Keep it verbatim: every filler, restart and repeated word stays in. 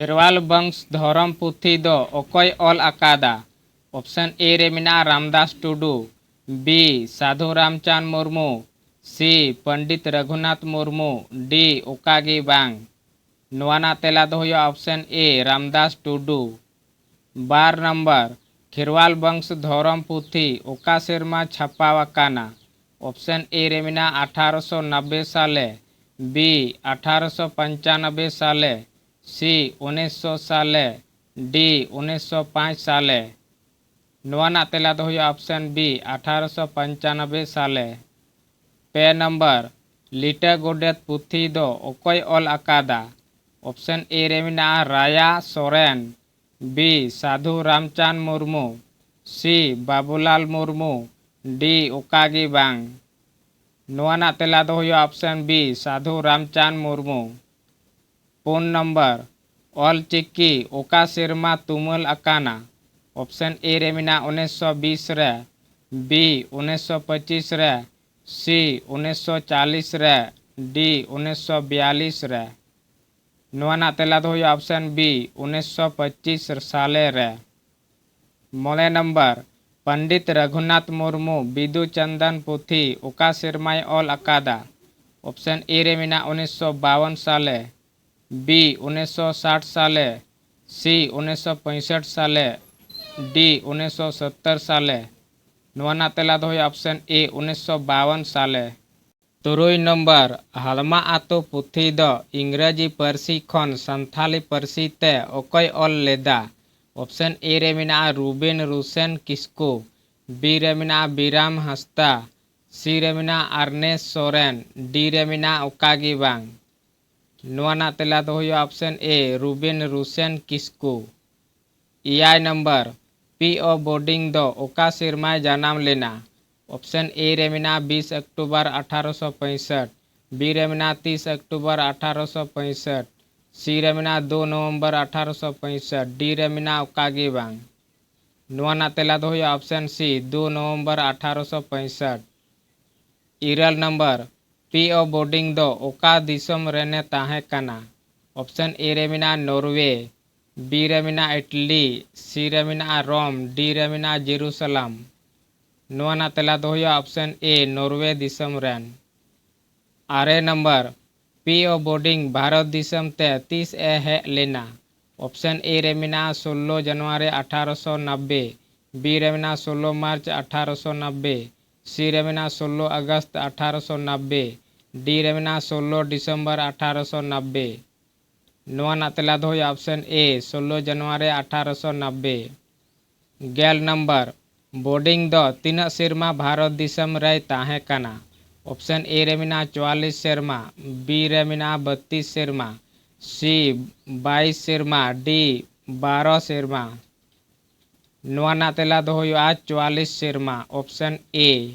ᱠᱷᱮᱨᱣᱟᱞ ᱵᱚᱝᱥ ᱫᱷᱚᱨᱚᱢ ᱯᱩᱛᱷᱤ ᱫᱚ ᱚᱠᱚᱭ ᱚᱞ ᱟᱠᱟᱫᱟ? ᱚᱯᱥᱮᱱ ᱮ ᱨᱮ ᱢᱮᱱᱟᱜᱼᱟ ᱨᱟᱢᱫᱟᱥ ᱴᱩᱰᱩ, ᱵᱤ ᱥᱟᱫᱷᱩ ᱨᱟᱢᱪᱟᱸᱫᱽ ᱢᱩᱨᱢᱩ, ᱥᱤ ᱯᱚᱱᱰᱤᱛ ᱨᱟᱹᱜᱷᱩᱱᱟᱛᱷ ᱢᱩᱨᱢᱩ, ᱰᱤ ᱚᱠᱟ ᱜᱮ ᱵᱟᱝ᱾ ᱱᱚᱣᱟ ᱨᱮᱱᱟᱜ ᱛᱮᱞᱟ ᱫᱚ ᱦᱩᱭᱩᱜᱼᱟ ᱚᱯᱥᱮᱱ ᱮ ᱨᱟᱢᱫᱟᱥ ᱴᱩᱰᱩ᱾ ᱵᱟᱨ ᱱᱚᱢᱵᱚᱨ, ᱠᱷᱮᱨᱣᱟᱞ ᱵᱚᱝᱥ ᱫᱷᱚᱨᱚᱢ ᱯᱩᱛᱷᱤ ᱚᱠᱟ ᱥᱮᱨᱢᱟ ᱪᱷᱟᱯᱟᱣ ᱟᱠᱟᱱᱟ? ᱚᱯᱥᱮᱱ ᱮ ᱨᱮ ᱢᱮᱱᱟᱜᱼᱟ ᱟᱴᱷᱟᱨᱚᱥᱚ ᱱᱚᱵᱵᱳᱭ ᱥᱟᱞᱮ, ᱵᱤ ᱟᱴᱷᱟᱨᱚᱥᱚ ᱯᱚᱧᱪᱟᱱᱚᱵᱵᱳᱭ ᱥᱟᱞᱮ, ᱥᱤ ᱩᱱᱤᱥᱥᱚ ᱥᱟᱞᱮ, ᱰᱤ ᱩᱱᱤᱥᱥᱚ ᱯᱟᱸᱪ ᱥᱟᱞᱮ᱾ ᱱᱚᱣᱟ ᱨᱮᱱᱟᱜ ᱛᱮᱞᱟ ᱫᱚ ᱦᱩᱭᱩᱜᱼᱟ ᱚᱯᱥᱮᱱ ᱵᱤ ᱟᱴᱷᱟᱨᱚᱥᱚ ᱯᱚᱧᱪᱟᱱᱚᱵᱵᱳᱭ ᱥᱟᱞᱮ᱾ ᱯᱮ ᱱᱚᱢᱵᱚᱨ, ᱞᱤᱴᱟᱹ ᱜᱚᱰᱮᱛ ᱯᱩᱛᱷᱤ ᱫᱚ ᱚᱠᱚᱭ ᱚᱞ ᱟᱠᱟᱫᱟ? ᱚᱯᱥᱮᱱ ᱮ ᱨᱮ ᱢᱮᱱᱟᱜᱼᱟ ᱨᱟᱭᱟ ᱥᱚᱨᱮᱱ, ᱵᱤ ᱥᱟᱫᱷᱩ ᱨᱟᱢᱪᱟᱸᱫᱽ ᱢᱩᱨᱢᱩ, ᱥᱤ ᱵᱟᱵᱩᱞᱟᱞ ᱢᱩᱨᱢᱩ, ᱰᱤ ᱚᱠᱟ ᱜᱮ ᱵᱟᱝ᱾ ᱱᱚᱣᱟ ᱨᱮᱱᱟᱜ ᱛᱮᱞᱟ ᱫᱚ ᱦᱩᱭᱩᱜᱼᱟ ᱚᱯᱥᱮᱱ ᱵᱤ ᱥᱟᱫᱷᱩ ᱨᱟᱢᱪᱟᱸᱫᱽ ᱢᱩᱨᱢᱩ᱾ ᱯᱩᱱ ᱱᱚᱢᱵᱚᱨ, ᱚᱞ ᱪᱤᱠᱤ ᱚᱠᱟ ᱥᱮᱨᱢᱟ ᱛᱩᱢᱟᱹᱞ ᱟᱠᱟᱱᱟ? ᱚᱯᱥᱮᱱ ᱮ ᱨᱮ ᱢᱮᱱᱟᱜᱼᱟ ᱩᱱᱤᱥᱥᱚ ᱵᱤᱥ ᱨᱮ, ᱵᱤ ᱩᱱᱤᱥᱥᱚ ᱯᱚᱸᱪᱤᱥ ᱨᱮ, ᱥᱤ ᱩᱱᱤᱥᱥᱚ ᱪᱟᱞᱤᱥ ᱨᱮ, ᱰᱤ ᱩᱱᱤᱥᱥᱚ ᱵᱤᱭᱟᱞᱤᱥ ᱨᱮ᱾ ᱱᱚᱣᱟ ᱨᱮᱱᱟᱜ ᱛᱮᱞᱟ ᱫᱚ ᱦᱩᱭᱩᱜᱼᱟ ᱚᱯᱥᱮᱱ ᱵᱤ ᱩᱱᱤᱥᱥᱚ ᱯᱚᱸᱪᱤᱥ ᱥᱟᱞᱮ ᱨᱮ᱾ ᱢᱚᱬᱮ ᱱᱚᱢᱵᱚᱨ, ᱯᱚᱱᱰᱤᱛ ᱨᱟᱹᱜᱷᱩᱱᱟᱛᱷ ᱢᱩᱨᱢᱩ ᱵᱤᱫᱩ ᱪᱟᱸᱫᱟᱱ ᱯᱩᱛᱷᱤ ᱚᱠᱟ ᱥᱮᱨᱢᱟᱭ ᱚᱞ ᱟᱠᱟᱫᱟ? ᱚᱯᱥᱮᱱ ᱮ ᱨᱮ ᱢᱮᱱᱟᱜᱼᱟ ᱩᱱᱤᱥᱥᱚ ᱵᱟᱣᱚᱱ ᱥᱟᱞᱮ, ᱵᱤ ᱩᱱᱤᱥᱥᱚ ᱥᱟᱴ ᱥᱟᱞᱮ, ᱥᱤ ᱩᱱᱤᱥᱥᱚ ᱯᱚᱸᱭᱥᱚᱴ ᱥᱟᱞᱮ, ᱰᱤ ᱩᱱᱤᱥᱥᱚ ᱥᱚᱛᱛᱚᱨ ᱥᱟᱞᱮ᱾ ᱱᱚᱣᱟ ᱨᱮᱱᱟᱜ ᱛᱮᱞᱟ ᱫᱚ ᱦᱩᱭᱩᱜᱼᱟ ᱚᱯᱥᱮᱱ ᱮ ᱩᱱᱤᱥᱥᱚ ᱵᱟᱣᱚᱱ ᱥᱟᱞᱮ᱾ ᱛᱩᱨᱩᱭ ᱱᱚᱢᱵᱚᱨ, ᱦᱟᱲᱢᱟ ᱟᱛᱳ ᱯᱩᱛᱷᱤ ᱫᱚ ᱤᱝᱨᱟᱡᱤ ᱯᱟᱹᱨᱥᱤ ᱠᱷᱚᱱ ᱥᱟᱱᱛᱷᱟᱞᱤ ᱯᱟᱹᱨᱥᱤ ᱛᱮ ᱚᱠᱚᱭ ᱚᱞ ᱞᱮᱫᱟ? ᱚᱯᱥᱮᱱ ᱮ ᱨᱮ ᱢᱮᱱᱟᱜᱼᱟ ᱨᱩᱵᱤᱱ ᱨᱩᱥᱮᱱ ᱠᱤᱥᱠᱩ, ᱵᱤ ᱨᱮ ᱢᱮᱱᱟᱜᱼᱟ ᱵᱤᱨᱟᱢ ᱦᱟᱸᱥᱫᱟ, ᱥᱤ ᱨᱮ ᱢᱮᱱᱟᱜᱼᱟ ᱟᱨᱱᱮᱥ ᱥᱚᱨᱮᱱ, ᱰᱤ ᱨᱮ ᱢᱮᱱᱟᱜᱼᱟ ᱚᱠᱟ ᱜᱮ ᱵᱟᱝ᱾ ᱱᱚᱣᱟ ᱨᱮᱱᱟᱜ ᱛᱮᱞᱟ ᱫᱚ ᱦᱩᱭᱩᱜᱼᱟ ᱚᱯᱥᱮᱱ ᱮ ᱨᱩᱵᱤᱱ ᱨᱩᱥᱮᱱ ᱠᱤᱥᱠᱩ᱾ ᱮᱭᱟᱭ ᱱᱚᱢᱵᱚᱨ, ᱯᱤ ᱳ ᱵᱳᱰᱤᱝ ᱫᱚ ᱚᱠᱟ ᱥᱮᱨᱢᱟᱭ ᱡᱟᱱᱟᱢ ᱞᱮᱱᱟ? ᱚᱯᱥᱮᱱ ᱮ ᱨᱮ ᱢᱮᱱᱟᱜᱼᱟ ᱵᱤᱥ ᱚᱠᱴᱳᱵᱚᱨ ᱟᱴᱷᱟᱨᱚᱥᱚ ᱯᱚᱸᱭᱥᱚᱴ, ᱵᱤ ᱨᱮ ᱢᱮᱱᱟᱜᱼᱟ ᱛᱤᱥ ᱚᱠᱴᱳᱵᱚᱨ ᱟᱴᱷᱟᱨᱚᱥᱚ ᱯᱚᱸᱭᱥᱚᱴ, ᱥᱤ ᱨᱮ ᱢᱮᱱᱟᱜᱼᱟ ᱫᱩ ᱱᱚᱵᱷᱮᱢᱵᱚᱨ ᱟᱴᱷᱟᱨᱚᱥᱚ ᱯᱚᱸᱭᱥᱚᱴ, ᱰᱤ ᱨᱮ ᱢᱮᱱᱟᱜᱼᱟ ᱚᱠᱟ ᱜᱮ ᱵᱟᱝ᱾ ᱱᱚᱣᱟ ᱨᱮᱱᱟᱜ ᱛᱮᱞᱟ ᱫᱚ ᱦᱩᱭᱩᱜᱼᱟ ᱚᱯᱥᱮᱱ ᱥᱤ ᱫᱩ ᱱᱚᱵᱷᱮᱢᱵᱚᱨ ᱟᱴᱷᱟᱨᱚᱥᱚ ᱯᱚᱸᱭᱥᱚᱴ᱾ ᱤᱨᱟᱹᱞ ᱱᱚᱢᱵᱚᱨ, ᱯᱤ ᱳ ᱵᱳᱰᱤᱝ ᱫᱚ ᱚᱠᱟ ᱫᱤᱥᱚᱢ ᱨᱮᱱᱮ ᱛᱟᱦᱮᱸ ᱠᱟᱱᱟ? ᱚᱯᱥᱮᱱ ᱮ ᱨᱮ ᱢᱮᱱᱟᱜᱼᱟ ᱱᱚᱨᱣᱮ, ᱵᱤ ᱨᱮ ᱢᱮᱱᱟᱜᱼᱟ ᱤᱴᱞᱤ, ᱥᱤ ᱨᱮ ᱢᱮᱱᱟᱜᱼᱟ ᱨᱳᱢ, ᱰᱤ ᱨᱮ ᱢᱮᱱᱟᱜᱼᱟ ᱡᱮᱨᱩᱥᱟᱞᱟᱢ᱾ ᱱᱚᱣᱟ ᱨᱮᱱᱟᱜ ᱛᱮᱞᱟ ᱫᱚ ᱦᱩᱭᱩᱜᱼᱟ ᱚᱯᱥᱮᱱ ᱮ, ᱱᱚᱨᱣᱮ ᱫᱤᱥᱚᱢ ᱨᱮᱱ᱾ ᱟᱨᱮ ᱱᱟᱢᱵᱟᱨ, ᱯᱤ ᱳ ᱵᱳᱨᱰᱤᱝ ᱵᱷᱟᱨᱚᱛ ᱫᱤᱥᱚᱢ ᱛᱮ ᱛᱤᱥ ᱮ ᱦᱮᱡ ᱞᱮᱱᱟ? ᱚᱯᱥᱮᱱ ᱮ ᱨᱮ ᱢᱮᱱᱟᱜᱼᱟ ᱥᱳᱞᱞᱳ ᱡᱟᱱᱩᱣᱟᱨᱤ ᱟᱴᱷᱟᱨᱚᱥᱚ ᱱᱟᱵᱵᱮ, ᱵᱤ ᱨᱮ ᱢᱮᱱᱟᱜᱼᱟ ᱥᱳᱞᱞᱳ ᱢᱟᱨᱪ ᱟᱴᱷᱟᱨᱚᱥᱚ ᱱᱟᱵᱵᱮ, ᱥᱤ ᱨᱮ ᱢᱮᱱᱟᱜᱼᱟ ᱥᱳᱞᱞᱳ ᱟᱜᱚᱥᱴ ᱟᱴᱷᱟᱨᱚᱥᱚ ᱱᱟᱵᱵᱮ, ᱰᱤ ᱨᱮ ᱢᱮᱱᱟᱜᱼᱟ ᱥᱳᱞᱞᱳ ᱰᱤᱥᱮᱢᱵᱚᱨ ᱟᱴᱷᱟᱨᱚᱥᱚ ᱱᱟᱵᱵᱮ᱾ ᱱᱚᱣᱟ ᱨᱮᱱᱟᱜ ᱛᱮᱞᱟ ᱫᱚ ᱦᱩᱭᱩᱜᱼᱟ ᱚᱯᱥᱮᱱ ᱮ, ᱥᱳᱞᱞᱳ ᱡᱟᱱᱩᱣᱟᱨᱤ ᱟᱴᱷᱟᱨᱚᱥᱚ ᱱᱟᱵᱵᱮ᱾ ᱜᱮᱞ ᱱᱟᱢᱵᱟᱨ, ᱵᱳᱨᱰᱤᱝ ᱫᱚ ᱛᱤᱱᱟᱹᱜ ᱥᱮᱨᱢᱟ ᱵᱷᱟᱨᱚᱛ ᱫᱤᱥᱚᱢ ᱨᱮᱭ ᱛᱟᱦᱮᱸ ᱠᱟᱱᱟ? ᱚᱯᱥᱮᱱ ᱮ ᱨᱮ ᱢᱮᱱᱟᱜᱼᱟ ᱪᱩᱣᱟᱞᱞᱤᱥ ᱥᱮᱨᱢᱟ, ᱵᱤ ᱨᱮ ᱢᱮᱱᱟᱜᱼᱟ ᱵᱟᱛᱛᱤᱥ ᱥᱮᱨᱢᱟ, ᱥᱤ ᱵᱟᱭᱤᱥ ᱥᱮᱨᱢᱟ, ᱰᱤ ᱵᱟᱨᱚ ᱥᱮᱨᱢᱟ᱾ ᱱᱚᱣᱟ ᱨᱮᱱᱟᱜ ᱛᱮᱞᱟ ᱫᱚ ᱦᱩᱭᱩᱜᱼᱟ ᱪᱩᱣᱟᱞᱞᱤᱥ ᱥᱮᱨᱢᱟ, ᱚᱯᱥᱮᱱ ᱮ᱾